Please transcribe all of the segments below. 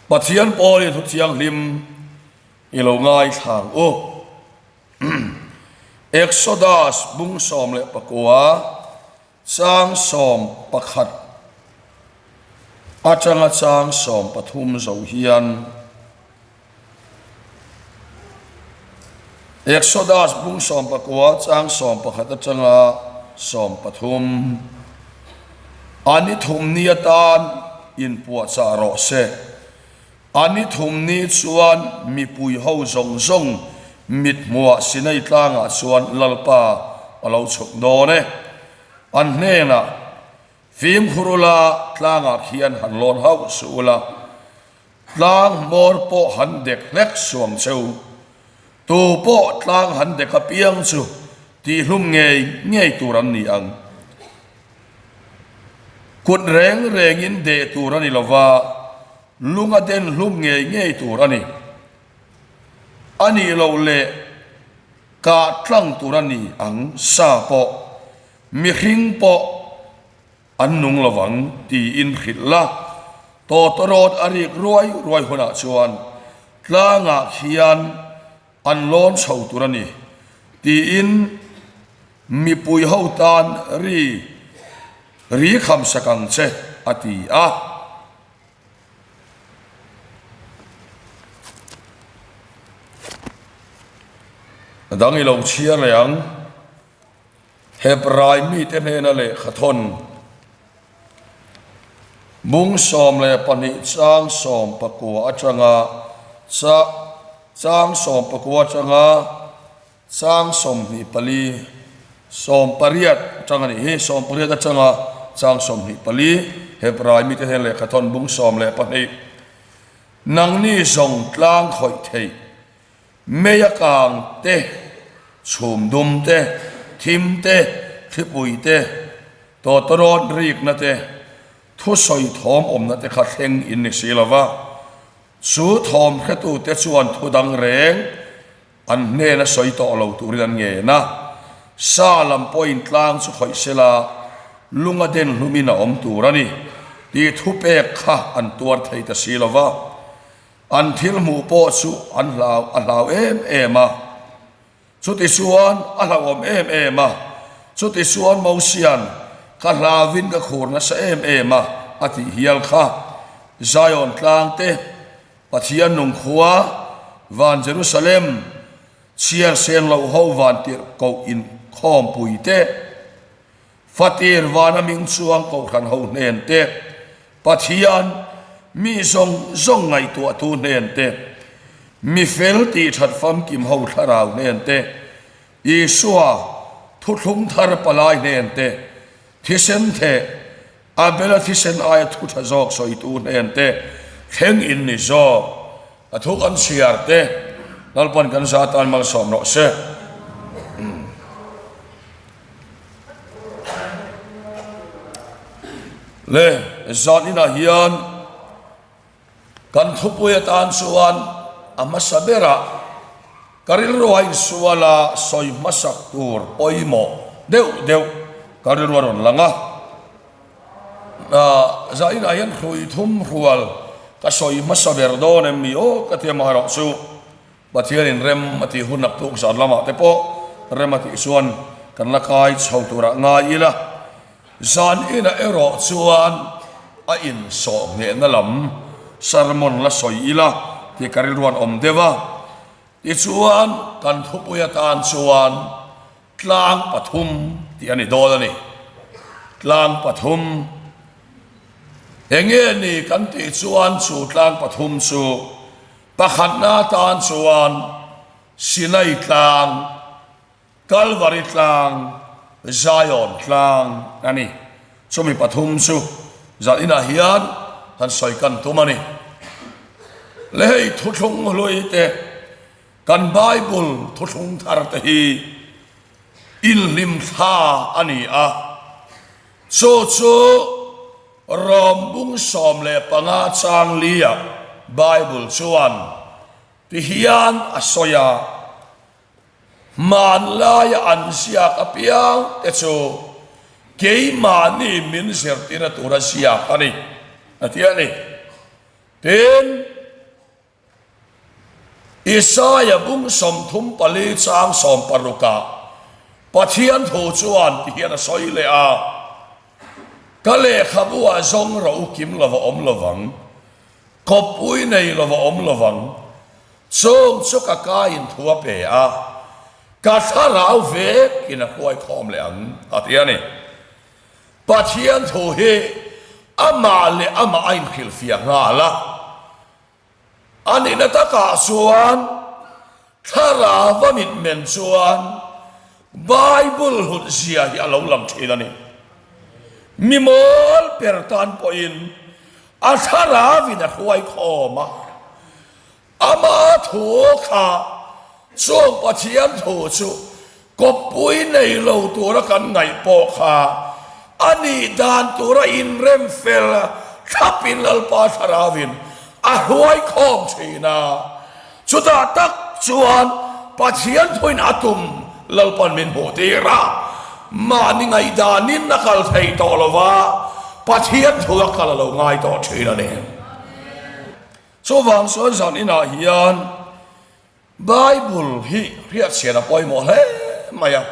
Pathian pawlin thu thianghlim i lo ngaithla ang u. Exodus bung 19 chang 11 atanga chang 13 zo hian Exodus bung 19 chang 11 atanga 13 A ni thum ni atan inpuahchah rawh se. A ni thum ni chuan mipui ho zawng zawng mithmuah Sinai tlangah chuan Lalpa a lo chhuk dawn e. An hnenah, Fimkhur ula, tlangah khian han lawn hauh suh ula, Tlang hmawr pawh han dek hlek suang cheu. Tu pawh tlang han dek apiang chu tihlum ngei ngei tur an ni ang. Kut reng rengin deh tur a ni lova, lung a den hlum ngei ngei tur a ni. A nih loh leh kah tlang tur a ni ang sa pawh, mihring pawh An nung lo vang tiin hrilh la, tawtawrawt a rik ruai ruai hunah chuan tlangah khian an lawn chho tur a ni tiin mipui ho tan ri ri kham sak ang che a ti a. A dang i lo chhiar leh ang. Hebrai mite hnena lehkhathawn bung 12 chang 19 atanga chang 19 atanga chang 24 18 atang a nih hi, 18 atanga chang 24 Hebrai mite hnena lehkhathawn bung 12 Nangni zawng tlang khawih theih Mei a kang te, chhum dum te, thim te, thlipui te, tawtawrawt rikna te, thusawi thawm awmna te kha thleng in ni si lo va. Chu thawm hretute chuan thu dang reng an hnena sawi tawh lo turin an ngen a. Sa lam pawhin tlang chu khawih sela lung a den hlumin a awm tur a ni tih thupek kha an tuar thei ta si lo va. An thil hmuh pawh chu an hlau a hlau em em a, chutichuan a hlauhawm em em a, chutichuan Mosia'n ka hlauvin ka khur nasa em em a a tih hial kha. Zion tlang te, Pathian nung khua, van Jerusalem, chhiar sen loh ho van tirh koh inkhawmpui te, Fatir vana ming chuang kohhran ho hnen te, Pathian mi zawng zawng ngaihtuahtu hnen te, mi fel tih that famkim ho thlarau hnen te, Isua thuthlung thar palai hnen te, thisen theh Abela thisen aia thu tha zawk sawitu hnen te thleng in ni zawk. A thu kan chhiar te Lalpan kan za tan malsawm rawh se. Le zan inah hian kan thupui atan chuan a hmasa berah ka rilru a insual a sawi hmasak tur pawimawh deuh deuh ka rilru a rawn lang a. Zan inah hian hrui thum hrual ka sawi hmasa ber dawn em ni aw ka ti amaherawh chu. Pathianin rem a tih hun naktuk zan lamah te pawh rem a tih chuan kan la kai chho turah ngai ila, zan inah erawh chuan a insawh nghehna lam sermon la sawi ila tih ka rilruan awm deuh a. Tichuan kan thupui atan chuan tlang pathum tih a ni dawn a ni. Tlang pathum eng nge ni kan tih chuan chu tlang pathum chu Pakhatna atan chuan Sinai tlang, Kalvari tlang, Zion tlang a ni. Chumi pathum chu zan inah hian han sawi kan tum a ni. Le hei thuthlung hlui te, kan Bible thuthlung thar te hi inhlim thla a ni a, chu chu Rom bung 15 chang lia Bible chuan ti hian a sawi a, Hmanlaia an ziak apiang te chu keimahni min zirtirna tura ziak a ni, a ti a ni. Tin. Isaia bung 34 chang 16 ah Pathian thu chuan ti hian a sawi leh a, Ka lehkhabu ah zawng rawh u kim lova awm lovang, kawppui nei lova awm lovang, chung chu ka kaiin thu a pe a, ka thlarau vekin a hruai khawm leh ang, a ti a ni. Pathian thu hi amah leh amah a inhrilhfiah nghal a. A nihna takah chuan thlarau a mitmen chuan Bible hlut zia hi a lo lang thin a ni. Mi mawl per tan pawhin a thlarauin a hruai khawm a. Ama thu kha chung Pathian thu chu kawppui nei lo tura kan ngaih pawh kha a nih dan tura inrem fel thlapin Lalpa Thlarauin a hruai khawm thin a. Chutah tak chuan Pathian thuin a tum Lalpan min hmuh tir a, mahni ngaihdanin a kal thei tawh lo va, Pathian thu a kal a lo ngai tawh thin a ni. Chuvang chuan zan inah hian Bible hi hriatchhian a pawimawh hle mai a.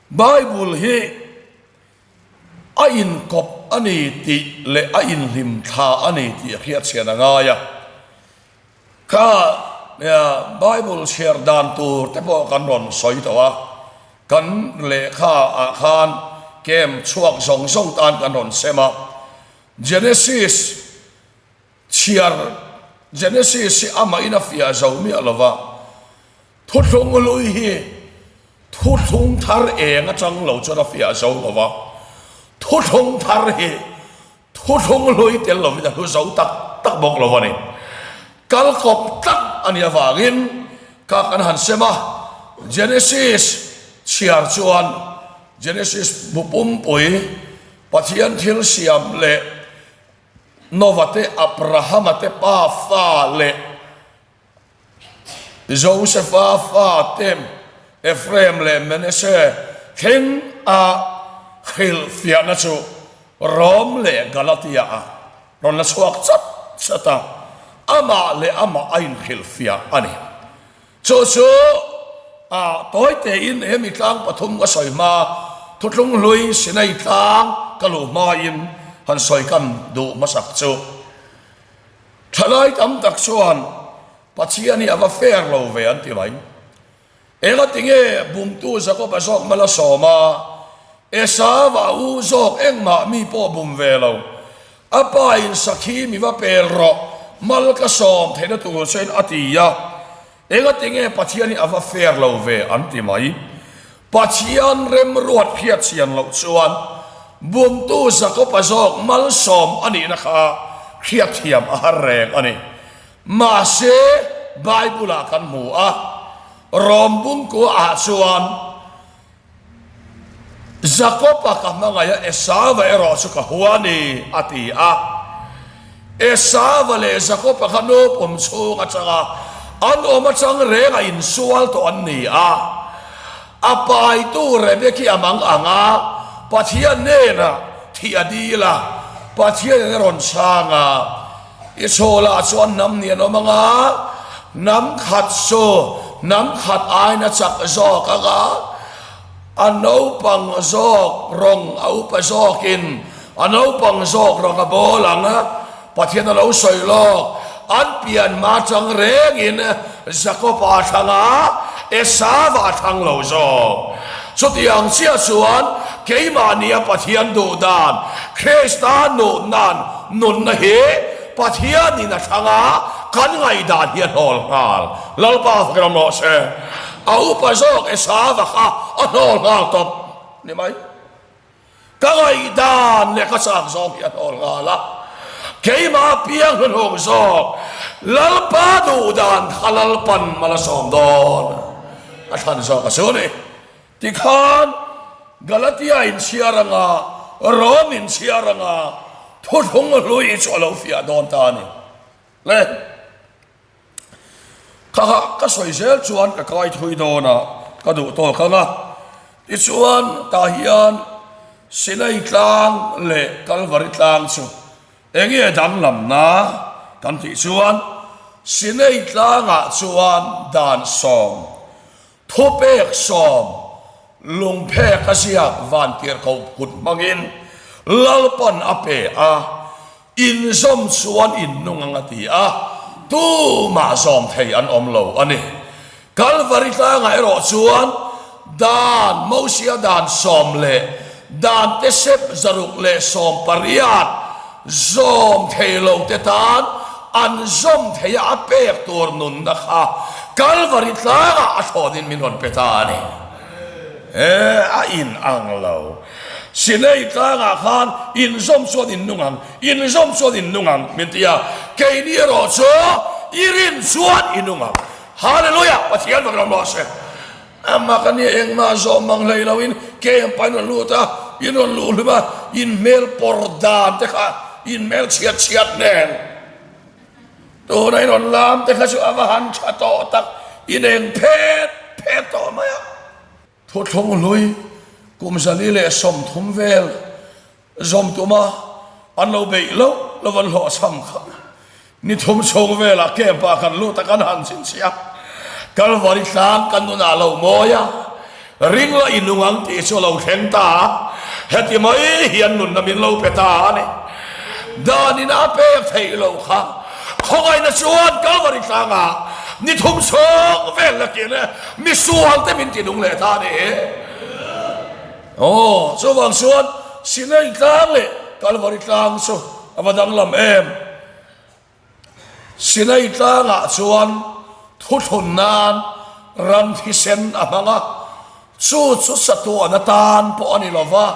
Bible hi a inkawp a ni tih leh a inhlim thla a ni tih hriatchhian a ngai a. Kha Bible chhiar dan tur te pawh kan rawn sawi tawh a, kan lehkha ah khan camp chhuak zawng zawng tan kan rawn sem a. Genesis Chhiar Genesis hi amahin a fiah zo miah lo va, thuthlung hlui hi thuthlung thar eng atang lo chuan a fiah zo lo va, thuthlung thar hi thuthlung hlui tel lovin a hlu zo tak tak bawk lo a ni. Kal kawp tlat a nih avangin ka kan han sem a, Genesis chhiar chuan Genesis bu pumpui Pathian thil siam leh Nova te, Abrahama te pa fa leh Josefa fa te, Ephraim leh Manasseh thleng a hrilhfiahna chu Rom leh Galatia ah rawn la chhuak chat chat a, amah leh amah a inhrilhfiah a ni. Chu chu a tawi tein hemi tlang pathum ka sawi hma, Thuthlung hlui Sinai tlang ka luh hmain han sawi kan duh hmasak chu. Thalai tam tak chuan Pathian hi a va fair lo ve an ti mai. Engatinge bumtu Jakob-a zawk mal a sawm a, Esau-a u zawk engmah mi pawh bum ve lo. A pa in sakhi mi va pel rawh, mal ka sawm theihna tur chuan a ti a. Engatinge Pathian hi a va fair lo ve an ti mai. Pathian remruat hriatchhian loh chuan bumtu Jakob-a zawk malsawm a nihna kha hriatthiam a har reng a ni. Mahse, Bible-ah kan hmu a, Rom bungkua-ah chuan, Jakob-a ka hmangaih a, Esau-a erawh chu ka hua a ni, a ti a. Esau-a leh Jakob-a kha nu pum chhung atanga an awm atang reng a insual tawh an ni a. A paitu Rebeki a mang ang a, Pathian hnenah thih a dil a, Pathianin a rawn chhang a. I chhawlah chuan hnam nih an awm ang a, hnam khat chu hnam khat aiin a chak zawk ang a, a naupang zawk rawng a upa zawkin a naupang zawk rawng a bawl ang a, Pathian a lo sawi lawk, an pian hma chang rengin Jakob-a a thlang a, Esau-a a thlang lo zawk. Chutiang chiah chuan keimahnia Pathian duh dan, Krista nuhnan nunna hi Pathianin a thlang a, kan ngaihdan hi a hnawl nghal. Lalpa fak ram rawh se. A upa zawk Esava kha a hnawl nghal tawp ni mai. Ka ngaihdan leh ka chak zawng hi a hnawl nghal a, keimah piang hnuhnung zawk Lalpa duh dan kha Lalpan mal a sawm dawn a thlan zawk a chu ni. Tikhan Galatia inchhiar anga Rom inchhiar anga thuthlung hlui chu a lo fiah dawn ta a ni. Le kha kha ka sawi zel chuan ka kai thui dawn a, ka duh tawk ang a. Tichuan tah hian Sinai tlang leh Kalvari tlang chu eng nge danglamna kan tih chuan. Sinai tlangah chuan dan sawm, thupek sawm, lungphek a ziak vantirhkoh kut hmangin Lalpan a pe a, inzawm chuan innung ang a ti a, tumah zawm thei an awm lo a ni. Kalvari tlangah erawh chuan dan, Mosia dan 18 tesep 118 zawm thei lo te tan an zawm theih a a pek tur nunna kha Kalvari tlangah a thlawnin min rawn pe ta a ni. E, a in ang lo. Sinai tlangah khan inzawm chuan in nung ang, inzawm chuan in nung ang min ti a, keini erawh chu i rin chuan i nung ang. Hallelujah! Pathian vak ram rawh se. Amah ka nia engmah zawm mang hlei lo in camp ah in rawn lut a, in rawn luh hlum a, in hmel pawr dan te kha in hmel chhiat chhiat nen tuna in rawn lam te kha chu a va han tha tawh tak, in eng phet phet tawh mai a. Thuthlung hlui kum 130 vel Zawm tuma an lo beih loh lo an hlawhchham kha ni thum chhung velah camp ah kan lut a kan han chhinchhiah a, Kalvari tlang kan nunah lo mawi a, ring la i nung ang tih chu a lo thleng ta a, heti mai hian nunna min lo pe ta a ni. Danin a pek theih loh kha khawngaihna chuan Kalvari tlangah ni thum chhung vel lakin misual te min ti nung leh ta a ni. Aw, chuvang chuan Sinai tlang leh Kalvari tlang chu a va danglam em? Sinai tlangah chuan thuthlun nan ram thisen a hmang a, chu chu chatuan atan pawh a ni lo va,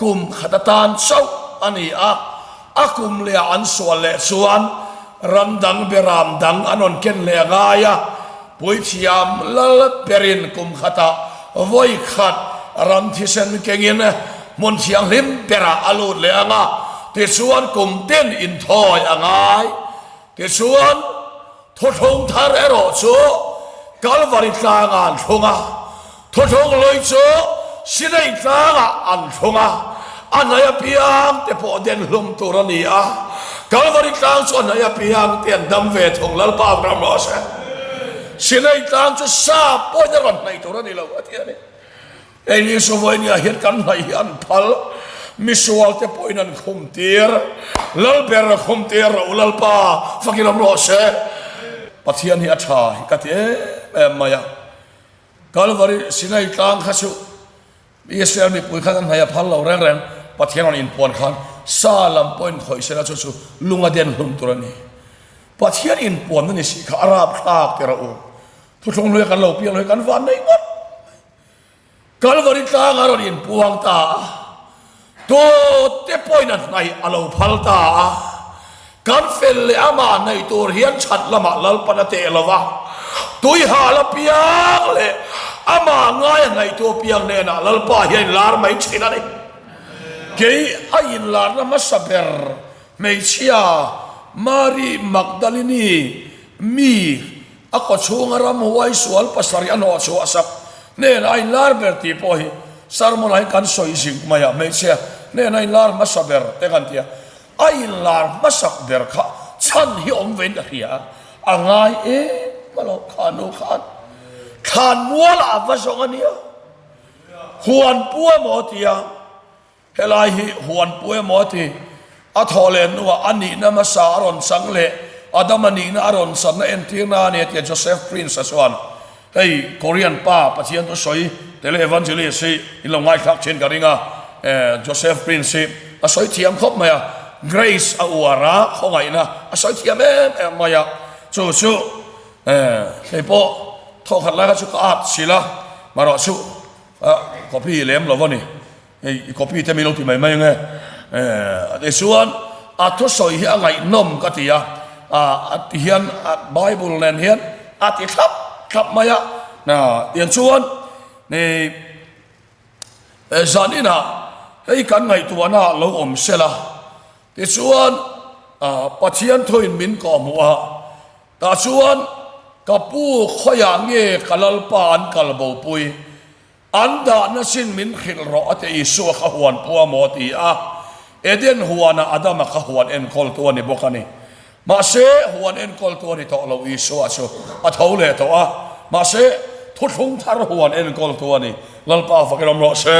kum khat atan chauh a ni a. A kum lehah an sual leh chuan ram dang beram dang an rawn ken leh a ngai a, Puithiam lal berin kum khatah vawi khat ram thisen kengin hmun thianghlim berah a lut leh ang a, tichuan kum tin inthawi a ngai. Tichuan, thuthlung thar erawh chu Kalvari tlangah an thlung a, thuthlung hlui chu Sinai tlangah an thlung a, a hnai apiang te pawh den hlum tur a ni a, Kalvari tlang chu a hnai apiang te an dam ve thung, Lalpa Abraham rawh se. Sinai tlang chu sa pawhin a rawn hnaih tur a ni lo a ti a ni. Hei ni Suvawinia hian kan hnaih hi an phal, misual te pawhin an khum tir, Lalber a khum tir rawh u Lalpa fakin awm rawh se. Pathian hi a tha hi ka ti em em mai a, Kalvari Sinai tlang kha chu Israel mipui khan an hnaih a phal lo reng reng, Pathian rawn inpuan khan sa lam pawhin khawih sela chu chu lung a den hlum tur a ni. Pathian inpuanna ni si kha a rapthlak ti rawh u. Thuthlung hluia kan lo piang lo hi kan van nei ngawt mai. Kalvari tlang a rawn inpuang ta a, tute pawhin a hnaih a lo phal ta a, kan fel leh amah hnaih tur hian that lamah Lalpan a teh lo va, tuihal apiang leh amah ngai a hnaihtu apiang hnenah Lalpa hi a inlar mai thin a ni. Kei a inlarna hmasa ber hmeichhia Mari Magdalini mi A kawchhunga ramhuai sual pasarih a hnawh chhuah sak hnenah a inlar ber tih pawh hi sermon ah hian kan sawi zing mai a, hmeichhia hnenah a inlar hmasa ber te kan ti a, a inlar hmasak ber kha chhan hi awm vein ka hria a, a ngai em a lo kha nu khan thlan mualah a va zawng a nia, huan pu emaw a ti a. Helai hi huan pu emaw a ti. A thawh leh hnuah a nihna hmasa a rawn chang leh Adama nihna a rawn channa entirna a ni a ti a Joseph Prince-a chuan hei Korean pa Pathian thu sawi tele evangelist hi in lo ngaithlak thin ka ring a Joseph Prince hi a sawi thiam khawp mai a Grace a uar a khawngaihna a sawi thiam em em mai a chu chu hei pawh thawhkhat lai kha chu ka at chhilh a marawh chu copy lem lo a ni. Hei i copy te min lo ti mai mai ange. Tichuan a thusawi hi a ngaihnawm ka ti a, a ti hian a Bible nen hian a ti thlap thlap mai a. Tiang chuan zan inah hei kan ngaihtuahna ah lo awm sela, tichuan Pathian thuin min kawhhmuh a, tah chuan ka pu khawiah nge ka Lalpa an kal bopui? An dahna sin min hrilh rawh a ti Isua kha huan pu a maw a ti a, Eden huana Adama kha huan enkawltu a ni bawk a ni. Mahse, huan enkawltu a ni tawh lo, Isua chu a tho leh tawh a. Mahse, thuthlung thar huan enkawltu a ni. Lalpa fakin awm rawh se.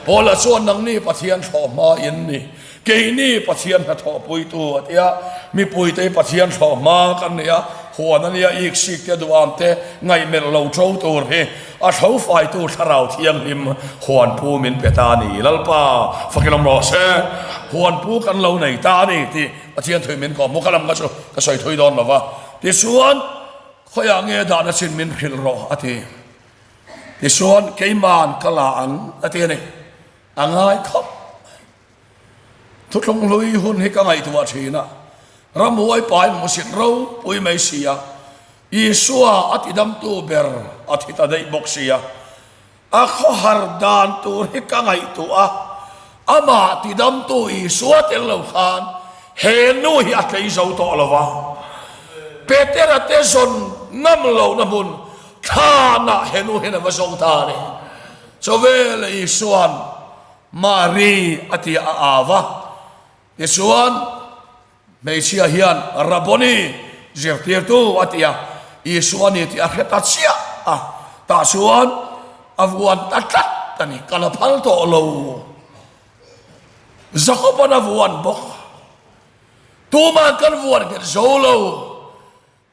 Paula chuan nangni Pathian thlawh hma in ni, keini Pathian hnathawhpuitu a ti a. Mipuite hi Pathian thlawh hma kan ni a, huan a nia, iksik te, duham te, ngaihmelh lo to tur hi a tho faitu Thlarau Thianghlim huanpu min pe ta a ni. Lalpa fakin awm rawh se. Huanpu kan lo nei ta a ni tih Pathian thui min kawm hmu ka lam kha chu ka sawi thui dawn lo va. Tichuan, khawiah nge dahna chin min hrilh rawh a ti. Tichuan, keiman ka la ang a ti a ni. A ngai khawp mai. Thuthlung hlui hun hi ka ngaihtuah thin a, ramhuai pai hmusit ropui mai si a, Isua a tidamtu ber a thi ta daih bawk si a. A khawhar dan tur hi ka ngaihtuah a, amah tidamtu Isua tel lo khan he nu hi a tlei zo tawh lo va. Petera te zawn ngam lohna hmun thlanah he nu hian a va zawng ta a ni. Chawvel Isua'n Mari a ti a au va, tichuan, Hmeichhia hian Rabboni, zirtirtu, a ti a, Isua ni tih a hre ta chiah a, tah chuan a vuan ta tlat a ni, ka la phal tawh lo. Jakob-a'n a vuan bawk, tuma'n kan vuan nghet zo lo.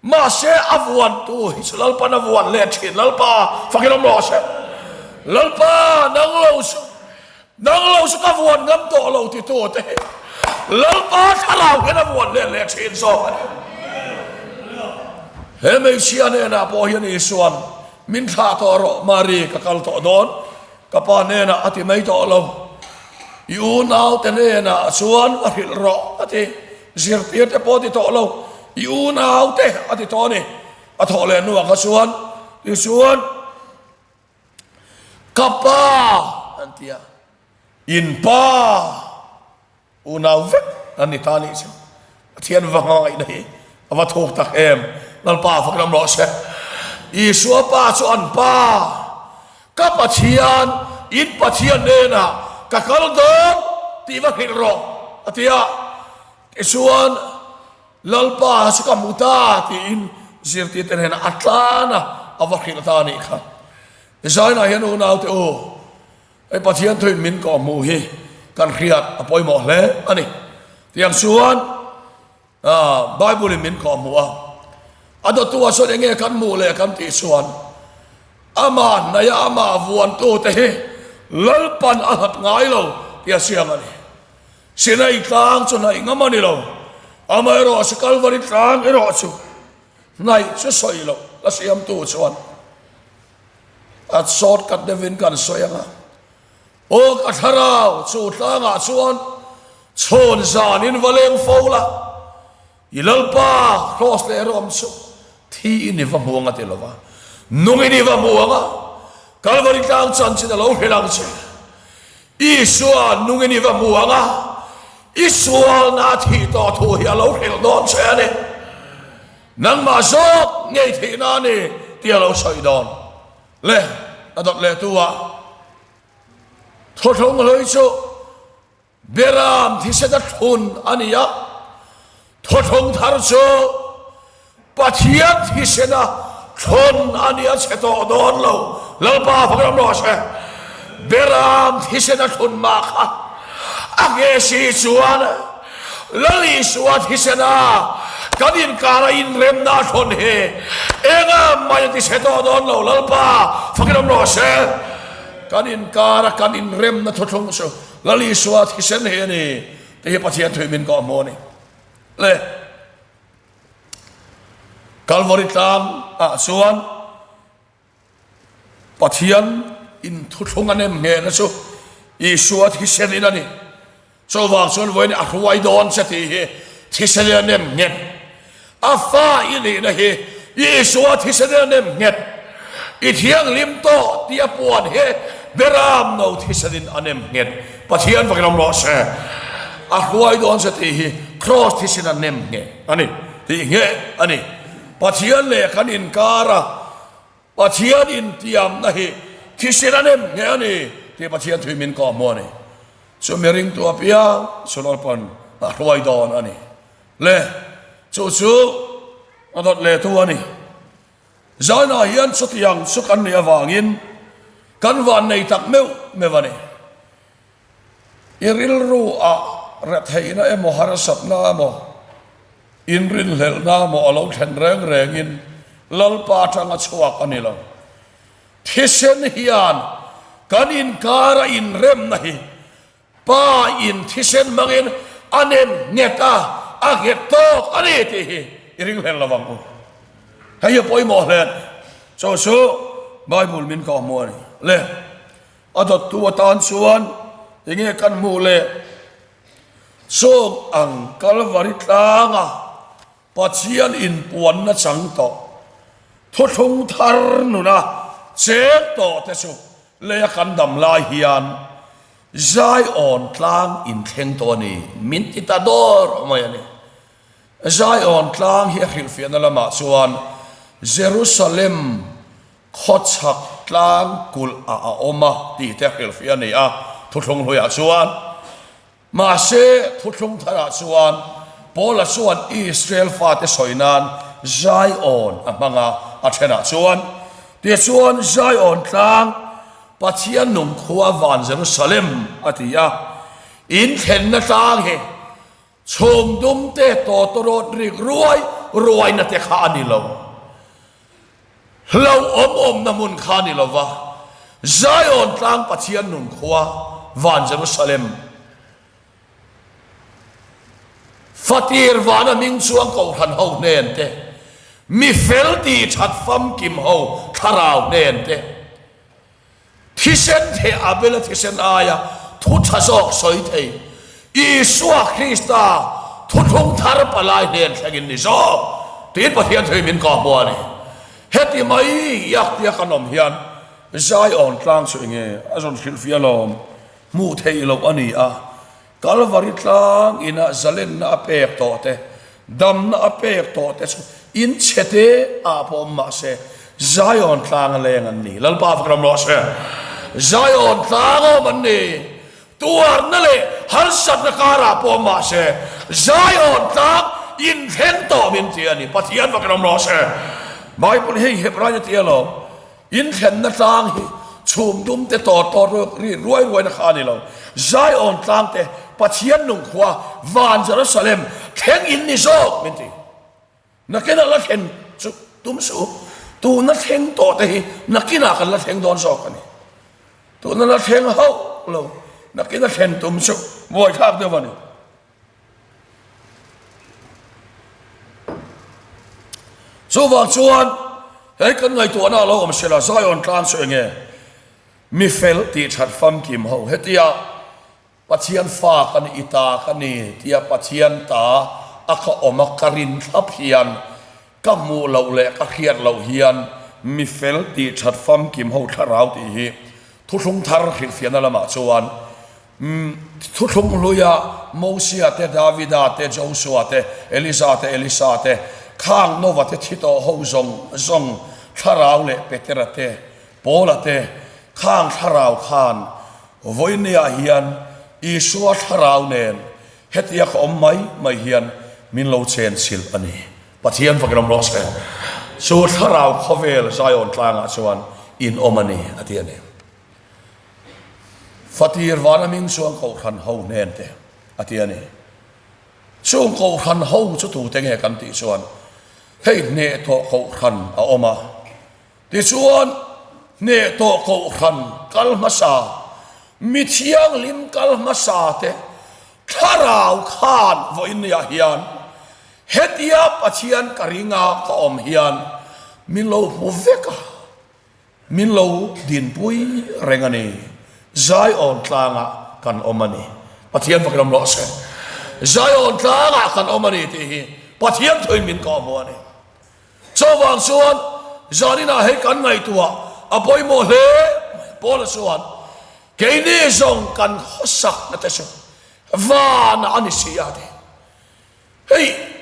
Mahse a vuantu hi chu Lalpan a vuan leh thin. Lalpa fakin awm rawh se. Lalpa nang lo chu nang lo chu ka vuan ngam tawh lo titu te hi Lalpa thlarau hian a vuan leh leh thin zawk a ni. He hmeichhia hnenah pawh hian Isua'n min thlah tawh rawh Mari ka kal tawh dawn ka pa hnenah a ti mai tawh lo. I unaute hnenah chuan va hrilh rawh a ti. Zirtir te pawh a ti tawh lo, i unau te a ti tawh a ni. A thawh leh hnuah kha chuan tichuan ka pa an ti a, in pa unau vek an ni ta a nih chu. Pathian va hmangaihna hi a va thuk tak em, Lalpa fak lam rawh se. Isua pa chu an pa, ka Pathian, in Pathian hnenah ka kal dawn tih va hrilh rawh a ti a. Tichuan, Lalpa chu ka hmu ta tiin zirtirte hnenah a tlan a, a va hrilh ta a nih kha. Zainah hian unaute u, hei Pathian thuin min kawhhmuh hi kan hriat a pawimawh hle a ni. Tiang chuan Bible in min kawhhmuh a, a dawttu ah chuan enge kan hmuh leh kan tih chuan amah hnaia amah vuantute hi Lalpan a hlat ngai lo tih a siam a ni. Sinai tlang chu hnaih ngam a ni lo, amaherawh chu Kalvari tlang erawh chu hnaih chu sawi loh la siamtu chuan a shortcut deuhin kan sawi ang a, Aw ka thlarau chu tlangah chuan chhawn zanin va leng fo la, I Lalpa kraws leh rawm chu thi in i va hmu ang a ti lo va, nung in i va hmu ang a, Kalvari tlang chanchin a lo hrilh ang che. Isua nung in i va hmu ang a, i sualna a thih tawh thu hi a lo hrilh dawn che a ni. Nangmah zawk ngei thihna a ni tih a lo sawi dawn. Le, a dawt leh tu ah thawhlawng hlui chu Beram thisen a thlun a ni a, thawhlawng thar chu Pathian thisen a thlun a ni a chhe tawh dawn lo. Lalpa fak ram rawh se. Beram thisen a thlun mah kha a nge si chuan Lal Isua thisen a kan inkar a inremna a thlun hi enga mai a ti chhe tawh dawn lo. Lalpa fak ram rawh se. Kan inkar a kan inremna thuthlung chu Lal Isua thisen hi a ni tih hi Pathian thui min kawh hmu a ni. Le Kalvari tlang ah chuan Pathian in thuthlung a nem nghehna chu Isua thisen in a ni. Chuvang chuan vawiin a hruai dawn che tih hi thisen in a nem nghet. A fa i nihna hi Isua thisen in a nem nghet. I thianghlim tawh tih a puan hi Beram no thisen in a nem nghet. Pathian vakin awm rawh se. A hruai dawn che tih hi Kraws thisen a nem ngheh a ni tih ngheh a ni. Pathian leh kan inkar a Pathian intiamna hi thisen a nem ngheh a ni tih Pathian thui min kawhhmuh a ni. Chu mi ringtu apiang chu Lalpan a hruai dawn a ni. Le! Chu chu a dawt leh tu a ni. Zainah hian chutiang chu kan nih avangin kan vannei tak meuh meuh a ni. I rilru ah retheihna emaw harsatna emaw inrinhlelhna emaw a lo thlen reng rengin Lalpa atanga chhuak a ni lo. Thisen hian kan inkara inremna hi Pa in thisen hmangin a nem nghet a, a nghet tawk a ni tih hi i ringhlel lo vang u. Hei hi a pawimawh hle a ni. Chu chu Bible min kawh hmuh a ni. Le, a dawttu atan chuan enge kan hmuh le? Chung ang Kalvari tlanga Pathian inpuanna chang tawh, thuthlung thar nuna cheng tawh te chu leia kan dam lai hian Zion tlang inthleng tawh a ni, min ti ta dawr mai a ni. Zion tlang hi a hrilhfiahna lamah chuan Jerusalem khawchhak tlang kulh ah a awm a tih te a hrilhfiah a ni a, thuthlung hluiah chuan. Mahse, thuthlung tharah chuan Paula chuan Israel fate sawi nan Zion a hmang a, a thenah chuan, Tichuan Zion tlang, Pathian nung khua van Jerusalem a ti a, in thlenna tlang hi chhum dum te tawtawrawt rik ruai ruaina te kha a ni lo. Hlauhawm awmna hmun kha ni lova, Zion tlang Pathian nun khua, van Jerusalem, fatir vana hming chuang kohhran ho hnen te, mi fel tih that famkim ho thlarau hnen te, Thisen theh Abela thisen aia thu tha zawk sawi thei Isua Krista thuthlung thar palai hnen thlengin ni zawk tiin Pathian thu hi min kah hmu a ni. Heti mai iak tia kan awm hian Zion tlang chu enge a zawn hrilhfiah alawm hmuh theih loh a ni a. Kalvari tlang ina zalenna a pek tawh te, damna a pek tawh te chu in chhe te ah pawh awm mah se, Zion tlang a leng an ni. Lalpa fak ram rawh se. Zion tlang awm an ni. Tuarna leh harsatna karah pawh awm mah se, Zion tlang inthleng tawh min ti a ni. Pathian fak ram rawh se. Bible hei Hebrai a ti alawm. Inthlenna tlang hi chhum dum te tawr tawr ri ruai ruai na kha a ni lo. Zion tlang te Pathian nung khua van Jerusalem thleng in ni zawk min ti. Nakinah la thlen chu tum suh u. Tuna thleng tawh te hi nakinah kan la thleng dawn zawk a ni. Tuna la thleng hauh lo nakina thlen tum chu buaithlak deuh a ni. Chuvang chuan hei kan ngaihtuahna a lo awm sela Zion tlang chu enge mi fel tih that famkim ho hetia Pathian fa ka ni i ta ka ni tia Pathian ta a ka awm a ka rin thlap hian ka hmuh loh leh ka hriat loh hian mi fel tih that famkim ho thlarau tih hi thuthlung thar hrilhfiahna lamah chuan Thuthlung hluia Mosia te, Davida te, Josua te, Eliza te, Elisa te, khang Nova te thi tawh ho zawng zawng thlarau leh Petera te, Paula te, khang thlarau khan vawinia hian Isua thlarau nen hetia ka awm mai mai hian min lo chen chilh a ni. Pathian fakin awm rawh se. Chu thlarau khawvel Zion tlangah chuan in awm a ni, a ti a ni. Fatir vana hming chuan Kohhran ho hnen te a ti a ni. Chung Kohhran ho chu tute nge kan tih chuan hei hneh tawh Kohhran a awm a, tichuan hneh tawh Kohhran kal hmasa, mi thianghlim kal hmasa te thlarau khan vawiinniah hian hetia Pathian ka ringa ka awm hian min lo hmu vek a. Min lo dinpui reng a ni. Zion tlangah kan awm a ni. Pathian fak ram rawh se. Zion tlangah kan awm a ni tih hi Pathian thuin min kawh hmu a ni. Chuvang chuan zaninah hei kan ngaihtuah a pawimawh hle mai. Paula chuan keini zawng kan khawsakna te chu vanah a ni si a ti. Hei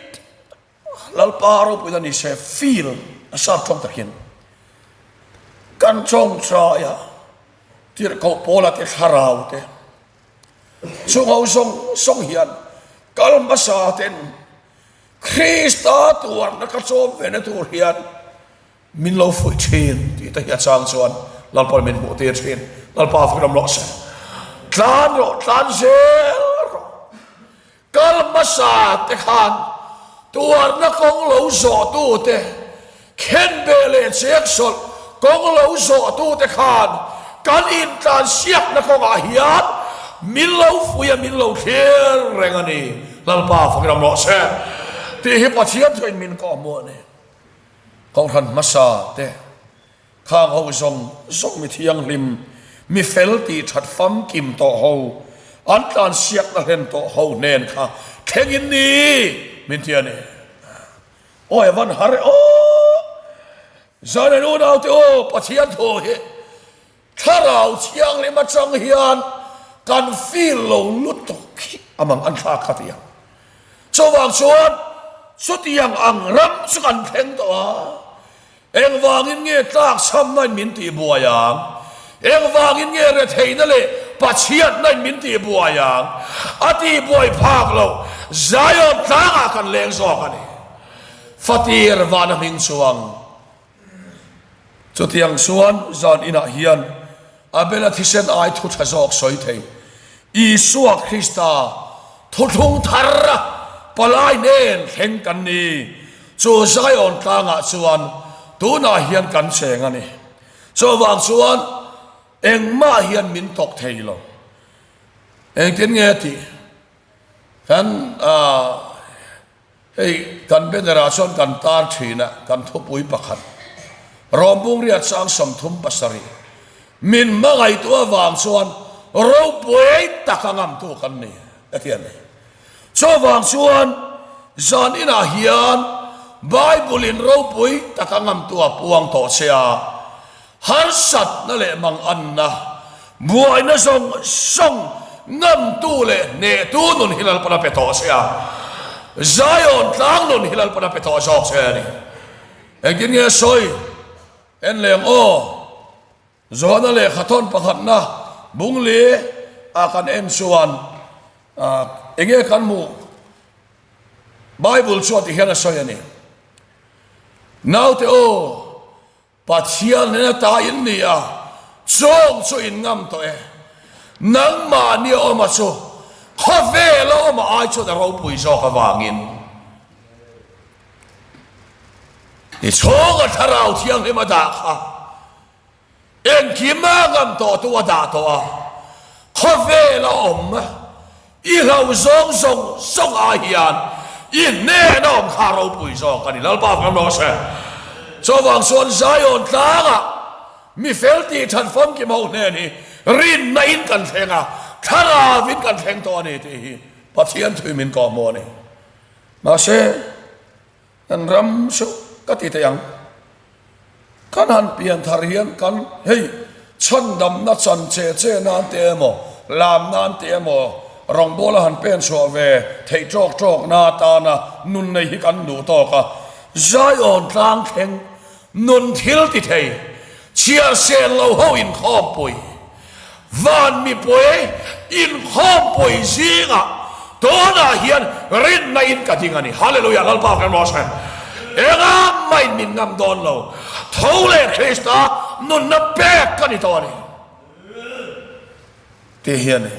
Lalpa ropuina ni se feel a sap tawng takin kan chawngchai a tirhkoh pawla te thlarau te chungho zawng zawng hian kal hmasa ten. Krista tuarna ka chawm ve na tur hian min lo fuih thin tih te hi a chang chuan Lalpa'n min hmuh tir thin. Lalpa fak ram rawh se. Tlan rawh, tlan zel rawh. Kal hmasa te khan tuarna kawng lo zawhtu te, khenbeh leh cheksawlh kawng lo zawhtu te khan kan intlansiakna kawngah hian min lo fuih a, min lo thlir reng a ni. Lalpa fak ram rawh se. Tih hi Pathian thuin min kawhhmuh a ni. Kohhran hmasa te khang ho zawng zawng mi thianghlim, mi fel tih that famkim tawh ho, an tlansiakna hlen tawh ho hnen kha thleng in ni min ti a ni. Awi a van har e aw! Zan unaute aw Pathian thu hi Thlarau thianghlim atang hian kan feel lo lutuk hi a mang an thlak kha ti ang. Chuvang chuan chutiang ang ram chu kan thleng tawh a, engvangin nge tlakchhamnain min tih buai ang? Engvangin nge retheihna leh pachhiatnain min tih buai ang? A tih buai phak loh Zion tlangah kan leng zawk a ni. Fatir vana hming chuang. Chutiang chuan zan inah hian Abela thisen ai thu tha zawk sawi thei Isua Krista thuthlung thar palai nen thleng kan ni. Chu Zion tlangah chuan tunah hian kan cheng a ni. Chuvang chuan engmah hian min tawk thei lo. Engtin nge tih kan Hei kan banner ah chuan kan tar thin a, kan thupui pakhat Rawmbungriat sang 37 min hmangaihtu avang chuan ropui tak a ngamtu kan ni a ti a ni. Chuvang chuan zan inah hian Bible in ropui tak a ngamtu a puang tawh che a, Harsatna leh manganna, buaina zawng zawng ngamtu leh hnehtu nun hi Lalpan a pe tawh che a, Zion tlang nun hi Lalpan a pe tawh zawk che a ni. Engtin nge sawi? En leng aw, Johana lehkhathawn pakhatna bungli a kan en chuan enge kan hmuh? Bible chuan tihian a sawi a ni. Naute aw, Pathian hnena ta in ni a, chawng chu in ngam tawh e. Nangmahni a awm a chu khawvel a awm a ai chuan a ropui zawk avangin i chhunga Thlarau Thianghlim a dah kha engkim a ngam tawhtu a dah tawh a, khawvel a awm I hlo zawng zawng zawng ah hian i hnen a awm kha ropui zawk a ni. Lalpa fam rawh se. Chuvang chuan Zion tlangah mi fel tih that famkim ho hnen hi rinna in kan thleng a, thlarau in kan thleng tawh a ni tih hi Pathian thui min kawhhmuh a ni. Mahse, Kan ram chu ka ti thei ang. Kan han pian thar hian kan hei chhandamna chan che che nan te emaw, lam nan te emaw rawngbawla han pen chhuah ve theih tawk tawk na atana nun nei hi kan duh tawk a. Zion tlang thleng nun thil ti thei chhiar sel lo ho inkhawmpui Van mipui inkhawmpui zingah tunah hian rinna in ka ding a ni. Hallelujah! Lalpa kan rawh se. Enga mah in min ngam dawn lo. Tho leh Krista nunna pek ka ni tawh a ni. Tih hi a ni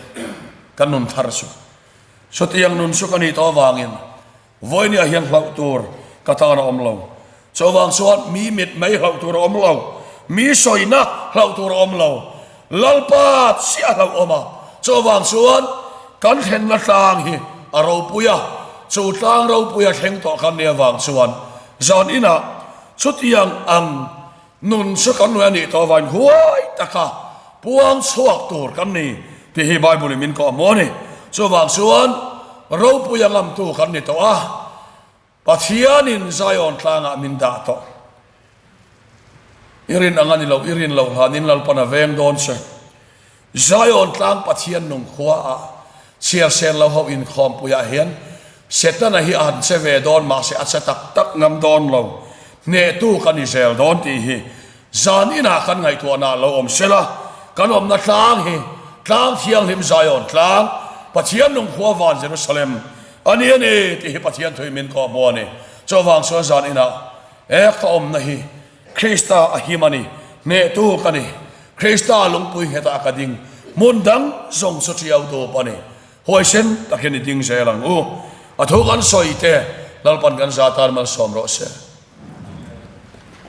kan nun thar chu. Chutiang nun chu ka nih tawh avangin Vawinia hian hlauh tur ka tan a awm lo. Chuvang chuan mi mit mai hlauh tur a awm lo, mi sawina hlauh tur a awm lo, Lalpa chiah hlauh awm a. Chuvang chuan kan thlenna tlang hi a ropui a, chu tlang ropuia thleng tawh kan nih avang chuan zan inah chutiang ang nun chu kan nuai a nih tawh avangin huai taka puang chhuak tur kan ni tih hi Bible in min kawh hmu a ni. Chuvang chuan ropui a ngamtu kan ni tawh a, Pathianin Zion tlangah min dah tawh. I rin ang a ni lo, i rin loh hlanin Lalpan a veng dawn che. Zion tlang Pathian nung khua ah chhiar sen lo ho inkhawmpui ah hian Setana hi a han che ve dawn mahse a che tak tak ngam dawn lo, hnehtu ka ni zel dawn tih hi zan inah kan ngaihtuahna lo awm sela, kan awmna tlang hi Tlang Thianghlim Zion tlang, Pathian nung khua van Jerusalem. A ni a ni tih hi Pathian thui min kawh hmu a ni. Chuvang chuan zan inah he ka awmna hi Krista a him a ni, hnehtu ka ni. Krista lungpui nghetah ka ding, hmun dang zawng chu ṭiau dup a ni. Huaisen takin i ding zel ang u. A thu kan sawi te Lalpan kan za tan malsawm rawh se.